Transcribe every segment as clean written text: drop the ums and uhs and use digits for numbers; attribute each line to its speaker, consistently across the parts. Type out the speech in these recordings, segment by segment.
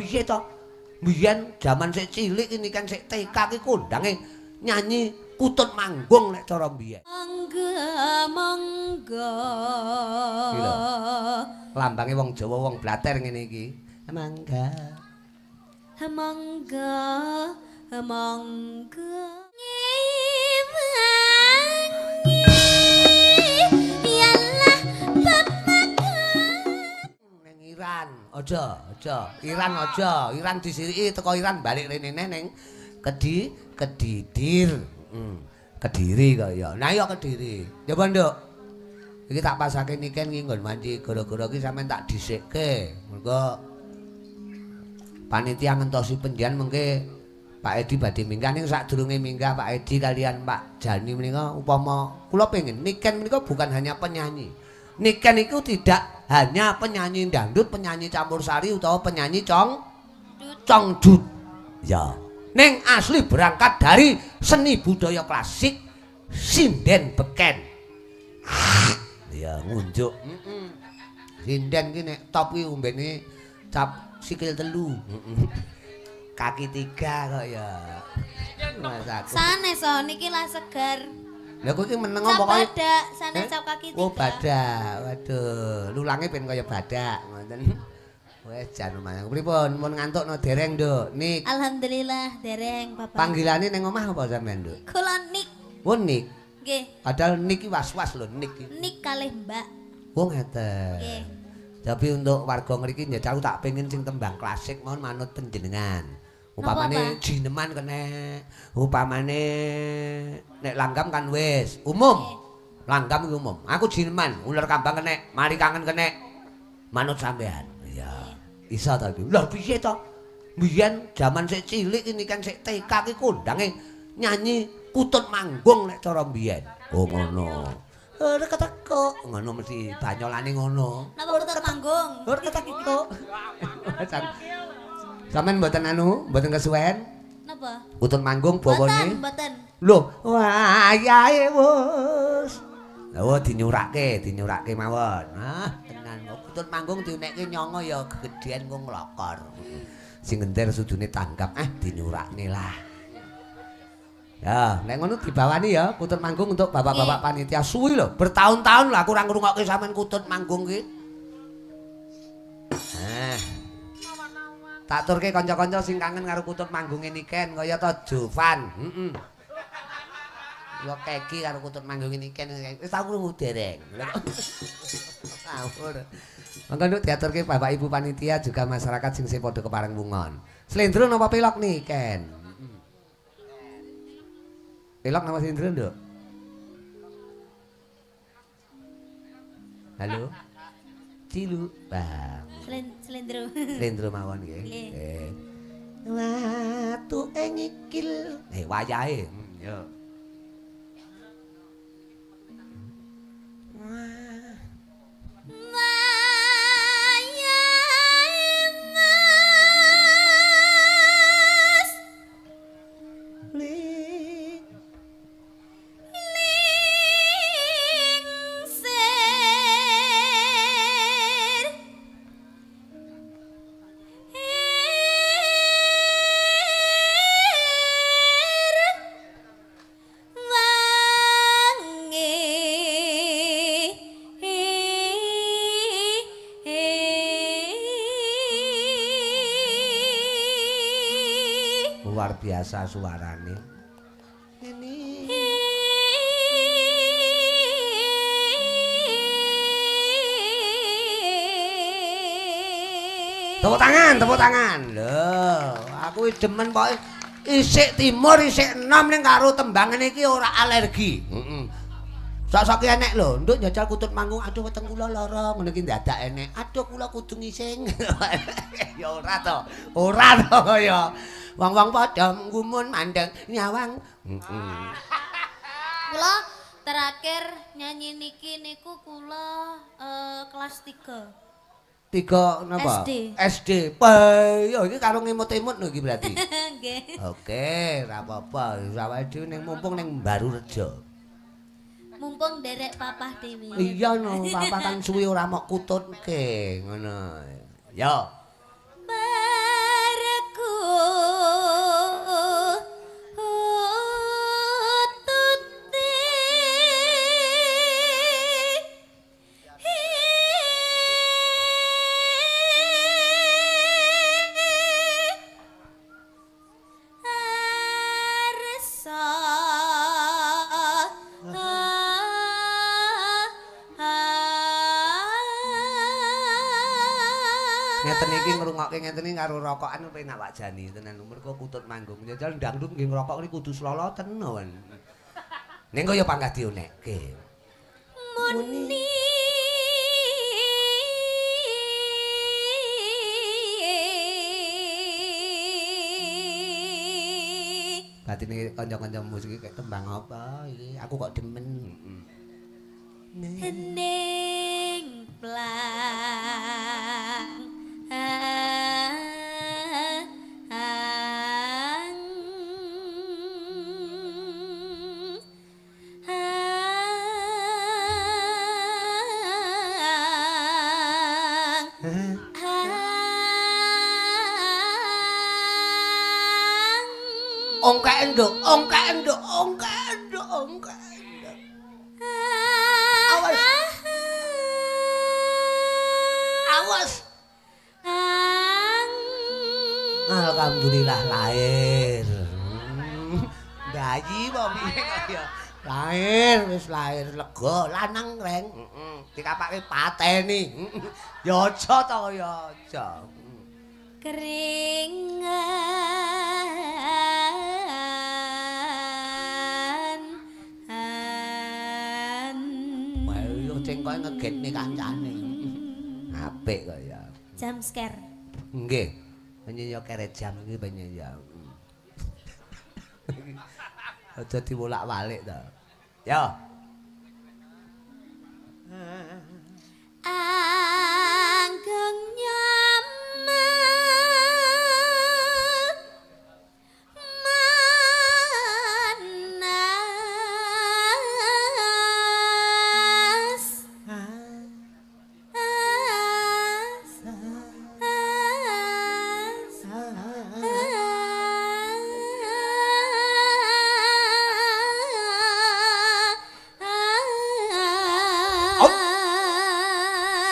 Speaker 1: piye to? Mbiyen jaman sik cilik ini kan sik TK ki kondange nyanyi kutut manggung nek cara mbiyen.
Speaker 2: Mangga mangga.
Speaker 1: Iki lho. Lambange wong Jawa wong blater ngene iki. Mangga.
Speaker 2: Mangga mangga. Yalah
Speaker 1: ning Iran, aja, aja. Iran aja, Iran disiriki teko Iran balik rene neh ning Kedidir. Kediri kaya. Nah iya Kediri. Coba Nduk. Iki tak pasake niken iki nggon wanci gara-gara iki sampean tak dhisikke. Mergo panitia ngentosi pendian mengke Pak Edi badhe minggah ning sadurunge minggah Pak Edi kalian Pak Jani menika upama kula pengin Niken menika bukan hanya penyanyi. Niken iku tidak hanya penyanyi dangdut, penyanyi campur sari utawa penyanyi congdut. Ya. Ning asli berangkat dari seni budaya klasik sinden beken. Ya ngunjuk. Sinden ki nek top ki umbene cap sikil 3. Kaki 3 kok ya. Mas aku.
Speaker 2: Sanes oh niki lah seger.
Speaker 1: Lah kowe iki meneng pokoke.
Speaker 2: Badak, sanes cap kaki 3.
Speaker 1: Oh badak. Waduh, lulange ben kaya badak ngoten. Wes jan lumayan. Pripun mun ngantukno dereng, Nduk? Nik.
Speaker 2: Alhamdulillah dereng, Bapak.
Speaker 1: Panggilane ning omah apa sampean, Nduk?
Speaker 2: Kula Nik.
Speaker 1: Oh, Nik.
Speaker 2: Nggih.
Speaker 1: Padahal Nik ki was-was lho Nik ki.
Speaker 2: Nik kalih Mbak.
Speaker 1: Oh ngeten.
Speaker 2: Nggih.
Speaker 1: Tapi untuk warga ngriki njajal aku tak pengin sing tembang klasik mohon manut panjenengan. Upamane jineman kene, upamane nek langgam kan wis umum. Langgam iki umum. Aku jineman, uler kambang kene, mari kangen kene. Manut sampean. Iya. Iso ta iki? Lah piye to? Mbiyen jaman sik cilik ini kan sik TK ki kondange nyanyi kutut manggung nek cara mbiyen. Oh ngono. Ora keteko, ngono mesti banyolane ngono.
Speaker 2: Napa kutut manggung?
Speaker 1: Ora keteko. Sampeyan mboten anu, mboten kesuwen?
Speaker 2: Napa?
Speaker 1: Kutut manggung bawane.
Speaker 2: Mboten, mboten.
Speaker 1: Lho, wayahe wis. Oh dinyurake, dinyurake mawon. Ah, tenan kok kutut manggung diunekke nyongo ya gegedean kok nglokor. Sing ngenter sudune tanggap, ah dinyurakne lah. Ya, nek ngono dibawani ya kutut manggung untuk bapak-bapak panitia suwi lho, bertahun-tahun lah aku ora ngrungokke sampean kutut manggung ki. Ah. Tak turke kanca-kanca sing kangen karo kutut manggunge Niken kaya to Jovan. Heeh. Yo keki karo kutut manggunge Niken wis tau krungu dereng. Ngawur. Monggo nduk diaturke bapak ibu panitia juga masyarakat sing sing padha kepareng wungon. Slendro napa pelok Niken? Pelok napa slendro, Nduk? Halo. Cilu, Bang.
Speaker 2: Slendro.
Speaker 1: Slendro mawon nggih. Nggih. Watuke nyikil. Wayahe. Yo. Wah.
Speaker 2: Wayahe mas.
Speaker 1: Ling.
Speaker 2: Lingsir. Wangi.
Speaker 1: Luar biasa suarane. Ini. Tepuk tangan, tepuk tangan. Lho, aku demen pokoke isik timur, isik enom ning karo tembangane iki ora alergi. Heeh. Sok-sok enek lho, nduk njajal kutut manggung, aduh weteng kula lara, ngono iki ndadak enek. Aduh kula kudu ngising. Ya ora to. Ora to kaya. Wong-wong padha nggumun mandeng nyawang. Heeh.
Speaker 2: Kula terakhir nyanyi niki niku kula kelas 3.
Speaker 1: 3 napa?
Speaker 2: SD.
Speaker 1: SD. Yo iki karo ngemut-emut lho iki berarti.
Speaker 2: Nggih.
Speaker 1: Oke, ora apa-apa. Awake dhewe ning mumpung ning Barurejo.
Speaker 2: Mumpung nderek papah dhewe.
Speaker 1: Iya no, papah kan suwi ora mok kututke ngono. Yo.
Speaker 2: Bayahe
Speaker 1: Ngeten iki ngrungokke ngeten iki karo rokokan penak Pak Jani tenan mergo kutut manggung. Jajal dangdut nggih ngrokok iki kudu sloloten no. Ning kok ya panggah dionekke.
Speaker 2: Muni
Speaker 1: batine kanca-kanca musik iki kayak tembang apa iki aku kok demen.
Speaker 2: Hening plang ang ang
Speaker 1: Ongkek nduk, ongkek nduk, ongkek nduk, ongkek nduk. Awas. Awas. Alhamdulillah lahir. Bayi apa piye kaya lahir wis lahir lega lanang reng. Heeh. Dikapake pateni. Ya aja to ya aja.
Speaker 2: Keringan
Speaker 1: Wah, yo cengkoke ngegetne kancane. Apik kok ya.
Speaker 2: Jump scare.
Speaker 1: Nggih. Penyen yo kere jam iki penyen ya. Aja diwolak-walik to. Yo.
Speaker 2: Anggung nyaman manas as as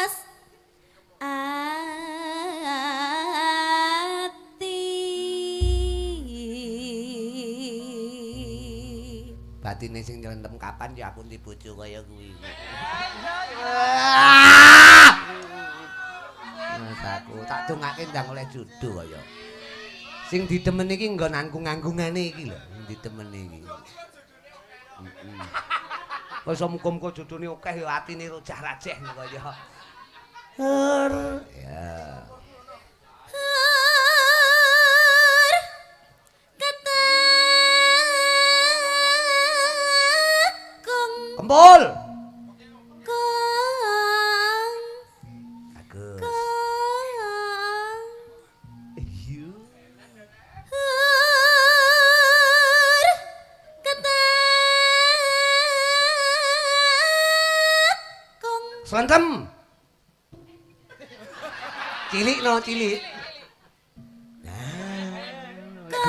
Speaker 2: as ati.
Speaker 1: Batine sing nyelentem kapan ya aku ndi bojo kaya kuwi. Mas aku tak dongake ndang oleh jodoh kaya. Sing didemen iki nggon anggung-anggungane iki lho, sing didemen iki. Heeh. Wis muga-muga jodone akeh ya atine rojah-rajeh kaya. Her. Ya.
Speaker 2: Hur ketekung
Speaker 1: Kempul.
Speaker 2: kong
Speaker 1: Bagus.
Speaker 2: kong
Speaker 1: Iya.
Speaker 2: Hur ketekung
Speaker 1: Slentem. Cilik no, cilik. Nah.
Speaker 2: kang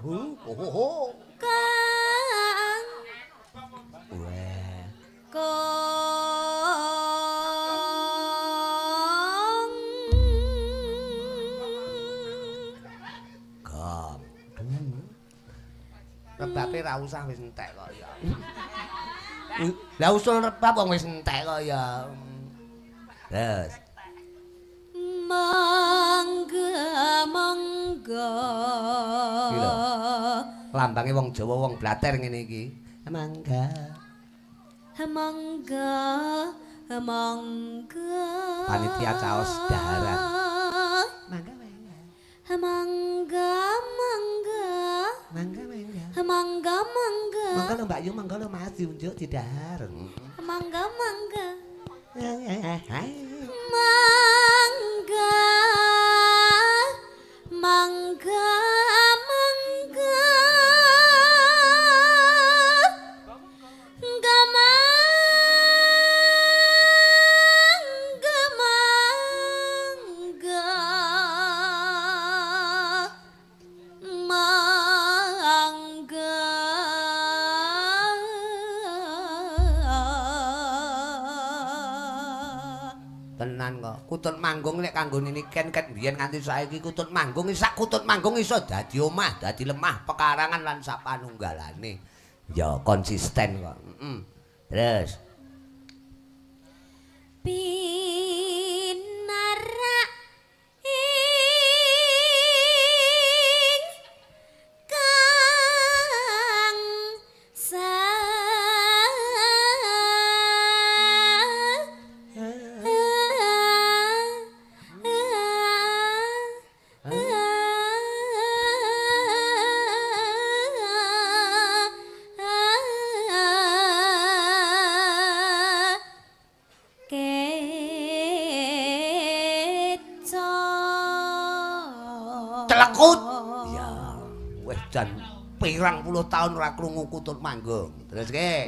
Speaker 1: Oh, oh, oh.
Speaker 2: kang
Speaker 1: Wah.
Speaker 2: kong
Speaker 1: Gong. Rebabe ra usah wis entek kok ya. Lah usul rebab wong wis entek kok ya. Terus.
Speaker 2: Mangga mangga.
Speaker 1: Iki lho. Lambange wong Jawa wong blater ngene iki. Mangga.
Speaker 2: Mangga mangga.
Speaker 1: Panitia caos daharan. Mangga mangga.
Speaker 2: Mangga mangga.
Speaker 1: Mangga mangga.
Speaker 2: Mangga mangga.
Speaker 1: Mangga lho Mbak Yu, mangga lho Mas diunjuk didahar.
Speaker 2: Mangga mangga. Mangga mangga mangga. Mangga mangga mangga. Mangga.
Speaker 1: Tenan kok. Kutut manggung nek kanggo niken ket biyen nganti saiki kutut manggung sak kutut manggung iso dadi omah, dadi lemah, pekarangan lan sapanunggalane. Ya konsisten kok. Heeh. Terus
Speaker 2: Pi
Speaker 1: Lekut. Ya, wis jan pirang puluh tahun ora krungu kutut manggung. Terus ke.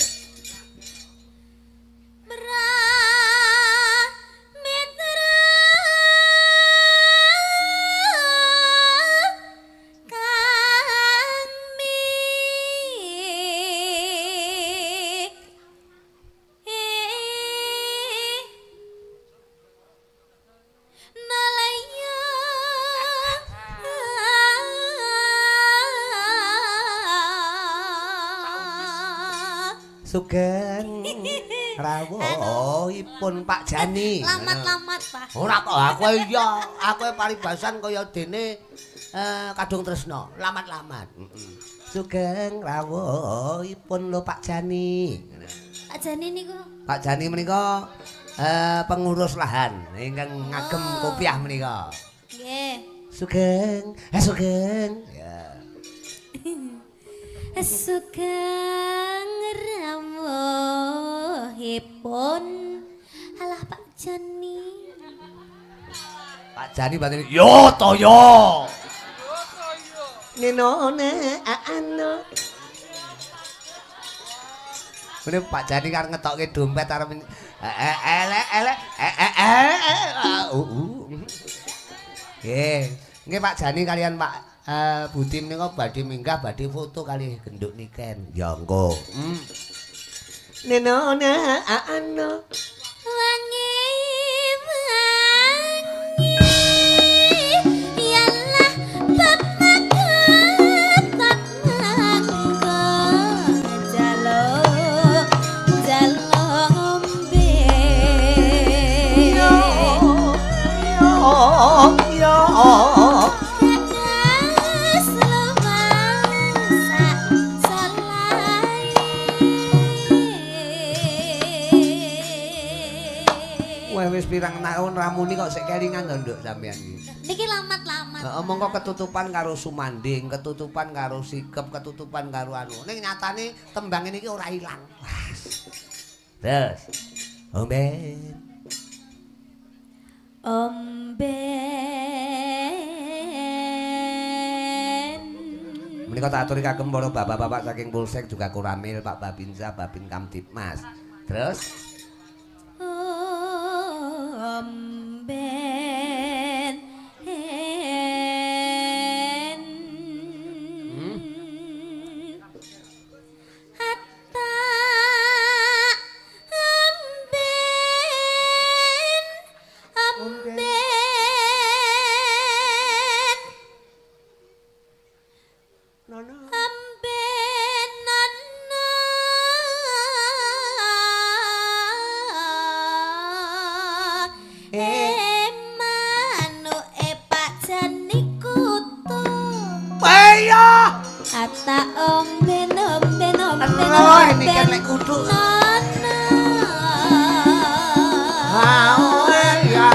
Speaker 1: Sugeng rawuhipun Pak Jani.
Speaker 2: Lamat-lamat, Pak.
Speaker 1: Ora kok aku iya, aku paribasan kaya dene kadung tresna, lamat-lamat. Sugeng rawuhipun lho Pak Jani.
Speaker 2: Pak Jani niku?
Speaker 1: Pak Jani menika pengurus lahan ingkang ngagem kopiah menika.
Speaker 2: Nggih.
Speaker 1: Sugeng, sugeng. Ya.
Speaker 2: Sugeng rawuhipun. Alah Pak Jani.
Speaker 1: Pak Jani batine yo to yo. Nenone anu. Mene Pak Jani kan ngetokke dompet arep elek elek Nggih. Nggih Pak Jani kalian Pak Budi menika badhe minggah badhe foto kali genduk niken. Ya engko. Nenona anu
Speaker 2: wangi wangi yalah bapak mangga jalo jalo ngombe.
Speaker 1: Yo yo yo. Wis pirang taun ramuni kok sik kelingan to nduk sampean iki.
Speaker 2: Niki lamat-lamat.
Speaker 1: Heeh, mongko ketutupan karo sumanding, ketutupan karo sikep, ketutupan karo anu. Ning nyatane tembang ini iki ora ilang. Terus. Omben.
Speaker 2: Omben.
Speaker 1: Menika tak aturi kagem para bapak-bapak saking Polsek juga Koramil, Pak Babinsa, Babin Kamtibmas. Terus
Speaker 2: Omben hatta amben amben
Speaker 1: nono
Speaker 2: amben nana. Ata omben omben omben
Speaker 1: omben ini kan lek kudu
Speaker 2: nana.
Speaker 1: Ya.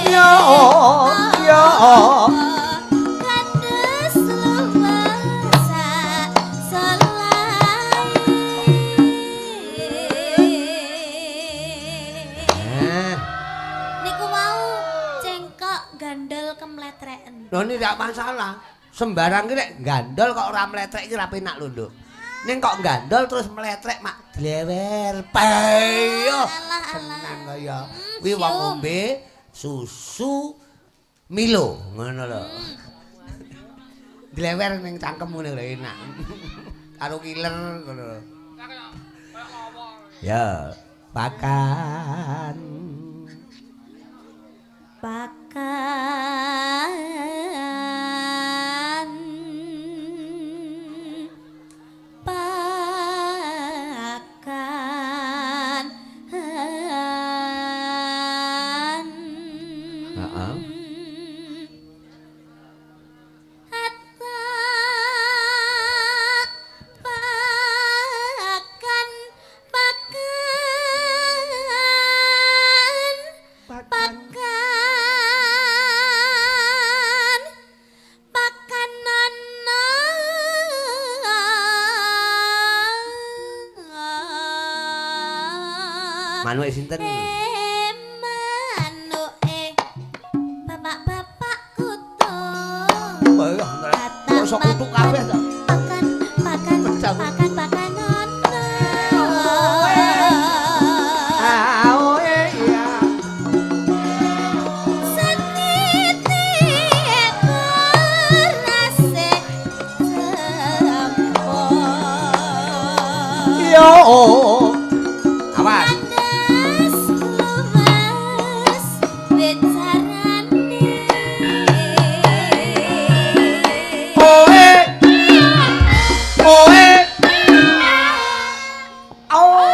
Speaker 1: Yo yo. Lho ini ndak masalah. Sembarang ki nek gandol kok ora mletrek iki ora penak lho, Nduk. Ning kok gandol terus mletrek mak dlewer. Payo. Seneng kaya kuwi wong ngombe susu Milo ngono lho. Dlewer ning cangkem ngene lho enak. Karo killer ngono lho. Ya, pakan.
Speaker 2: Pakan pakan.
Speaker 1: Heeh.
Speaker 2: Hatta pakan pakan pakan.
Speaker 1: Manuke sinten?
Speaker 2: Manuke bapak-bapak kutu.
Speaker 1: Kok iso kutuk kabeh to?
Speaker 2: Pakan pakan pakan pakan ono. Setitik berase jempol.
Speaker 1: Yo. Awas.
Speaker 2: Landas luwes wicarane.
Speaker 1: Oe. Oe. Oh.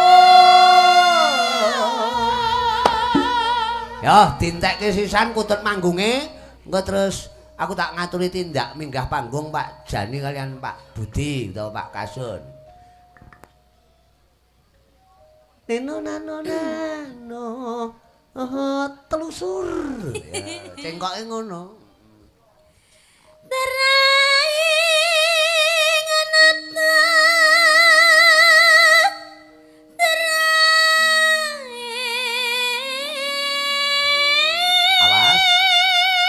Speaker 1: Ya, dintekke sisan kutut manggunge, engko terus aku tak ngaturi tindak minggah panggung Pak Jani kalian Pak Budi utawa Pak Kasun. Neno nano nano telusur. Ya, cengkoke ngono.
Speaker 2: Teraing anata teraing.
Speaker 1: Awas. Awas.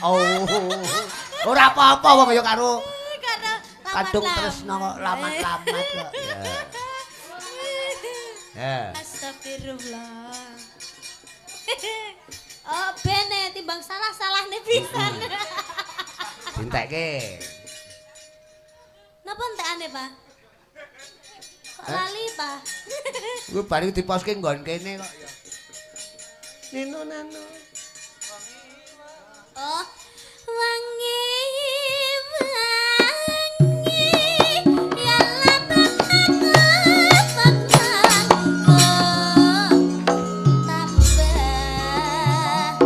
Speaker 1: Oh. Oh. Ora apa-apa wong ya karo kadung tresno kok lamat-lamat kok. Ya.
Speaker 2: Astagfirullah. Oh, bene timbang salah-salahne pisan.
Speaker 1: Dintekke.
Speaker 2: Napa entekane, Pak? Kok lali, Pak?
Speaker 1: Kuwi bari diposke nggon kene kok ya. Nino nano.
Speaker 2: Oh, wangi wangi ya tambah.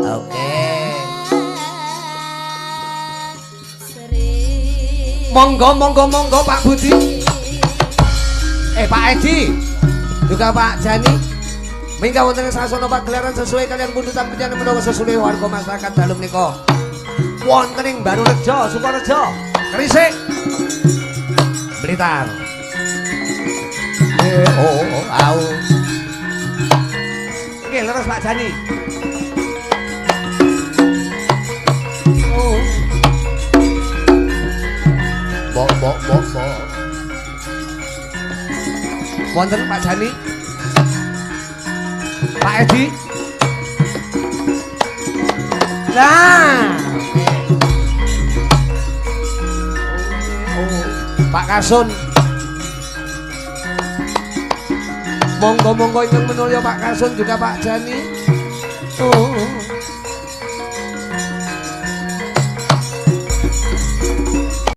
Speaker 1: Oke.
Speaker 2: Sering.
Speaker 1: Monggo monggo monggo Pak Budi. Pak Edi. Juga Pak Jani. Minggah wonten ing sasana pagelaran sesuai kalian pundutan panjenengan menawa sesuai warga masyarakat dalu menika. Wonten ing Barurejo, Sukorejo, Gresik, Blitar. Oh, au. Oke, leres Pak Jani. Oh. Bok bok bok bok. Wonten Pak Jani. Pak Edi. Nah. Oh, Pak Kasun. Monggo-monggo ingkang menulya Pak Kasun juga Pak Jani. Oh.